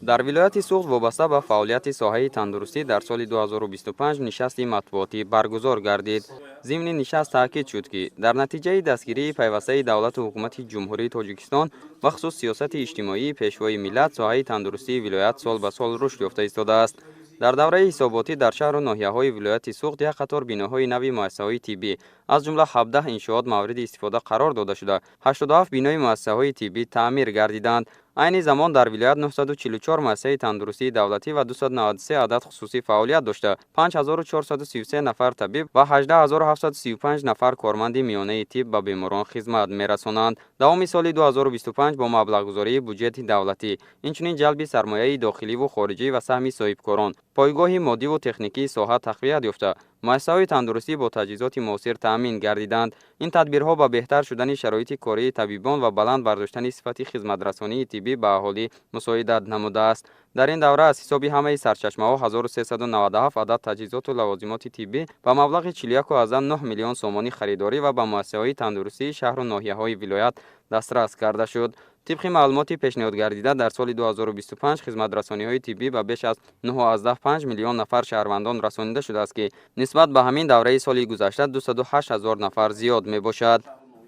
Дар вилояти Суғд вобаста ба фаъолияти соҳаи тандурустӣ дар соли 2025 нишасти матбуотӣ баргузор гардид. Зимни нишаст таъкид шуд, ки дар натиҷаи дастгирии пайвастаи давлату ҳукумати Ҷумҳурии Тоҷикистон, бахусус сиёсати иҷтимоии Пешвои миллат, соҳаи тандурустии вилоят сол ба сол рушд ёфта истодааст. Дар давраи ҳисоботӣ дар шаҳру ноҳияҳои вилояти Суғд як қатор биноҳои нави муассисаҳои тиббӣ, аз ҷумла 17 иншоот мавриди истифода қарор дода шуда, 87 бинои муассисаҳои тиббӣ таъмир гардиданд. Айни замон дар вилоят 944 муассисаи тандурустии давлатӣ ва 293 адад хусусӣ фаъолият дошта, 5433 нафар табиб ва 18 735 нафар корманди миёнаи тиб ба беморон хизмат мерасонанд. Давоми соли 2025 бо маблағгузории буҷети давлатӣ, инчунин ҷалби сармояи дохиливу хориҷӣ ва саҳми соҳибкорон, пойгоҳи моддиву техникии соҳа тақвият ёфта, муассисаҳои тандурустӣ бо таҷҳизоти муосир таъмин гардиданд. Ин тадбирҳо ба беҳтар шудани шароити кории табибон ва баланд бардоштани сифати хизматрасонии тиббӣ ба аҳолӣ мусоидат намудааст. Дар ин давра аз ҳисоби ҳамаи сарчашмаҳо 1397 адад таҷҳизоту лавозимоти тиббӣ ба маблағи 41,9 миллион сомонӣ харидорӣ ва ба муассисаҳои тандурустии шаҳру ноҳияҳои вилоят дастрас карда шуд. Тибқи маълумоти пешниҳодгардида, дар соли 2025 хизматрасониҳои тиббӣ ба беш аз 9,5 миллион нафар шаҳрвандон расонида шудааст, ки нисбат ба ҳамин давраи соли гузашта 208 ҳазор нафар зиёд мебошад.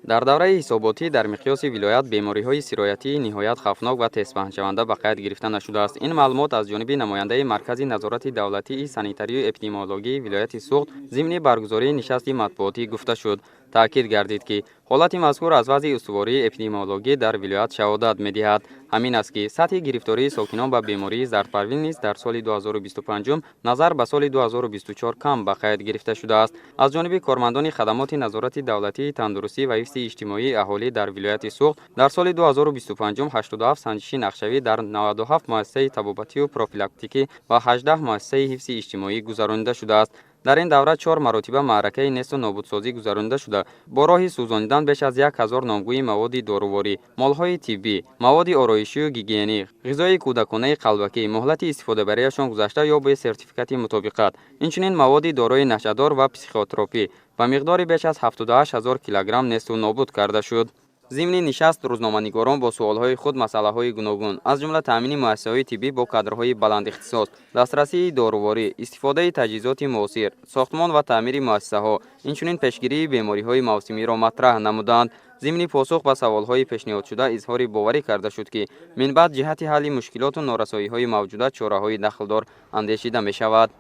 Дар давраи ҳисоботӣ дар миқёси вилоят бемориҳои сироятии ниҳоят хавфнок ва тезпаҳншаванда ба қайд гирифта нашудааст. Ин маълумот аз ҷониби намояндаи Маркази назорати давлатии санитарию эпидемиологии вилояти Суғд зимни баргузории нишасти матбуотӣ гуфта шуд. Таъкид гардид, ки ҳолати мазкур аз вазъи устувории эпидемиологӣ дар вилоят шаҳодат медиҳад. Ҳамин аст, ки сатҳи гирифтории сокинон ба бемории зардпарвин низ дар соли 2025 назар ба соли 2024 кам ба қайд гирифта шудааст. Аз ҷониби кормандони хадамоти назорати давлатии тандурустӣ ва ҳифзи иҷтимоии аҳолӣ дар вилояти Суғд дар соли 2025 87 санҷиши нақшавӣ дар 97 муассисаи табобатию профилактикӣ ва 18 муассисаи ҳифзи иҷтимоӣ гузаронида шудааст. Дар ин давра чор маротиба маъракаи несту нобудсозӣ гузаронида шуда, бо роҳи сӯзонидан беш аз 1000 номгӯи маводи доруворӣ, молҳои тиббӣ, маводи ороишию гигиенӣ, ғизои кӯдаконаи қалбакӣ, муҳлати истифодабарияшон гузашта ё бе сертификати мутобиқат, инчунин маводи дорои нашъадор ва психотропӣ ба миқдори беш аз 78 ҳазор килограмм несту нобуд карда шуд. Зимни нишаст рӯзноманигорон бо суолҳои худ масъалаҳои гуногун, аз ҷумла таъмини муассисаҳои тиббӣ бо кадрҳои баландихтисос, дастрасии доруворӣ, истифодаи таҷҳизоти муосир, сохтмон ва таъмири муассисаҳо, инчунин пешгирии бемориҳои мавсимиро матраҳ намуданд. Зимни посух ба саволҳои пешниҳодшуда изҳори боварӣ карда шуд, ки минбаъд ҷиҳати ҳалли мушкилоту норасоиҳои мавҷуда чораҳои дахлдор андешида мешавад.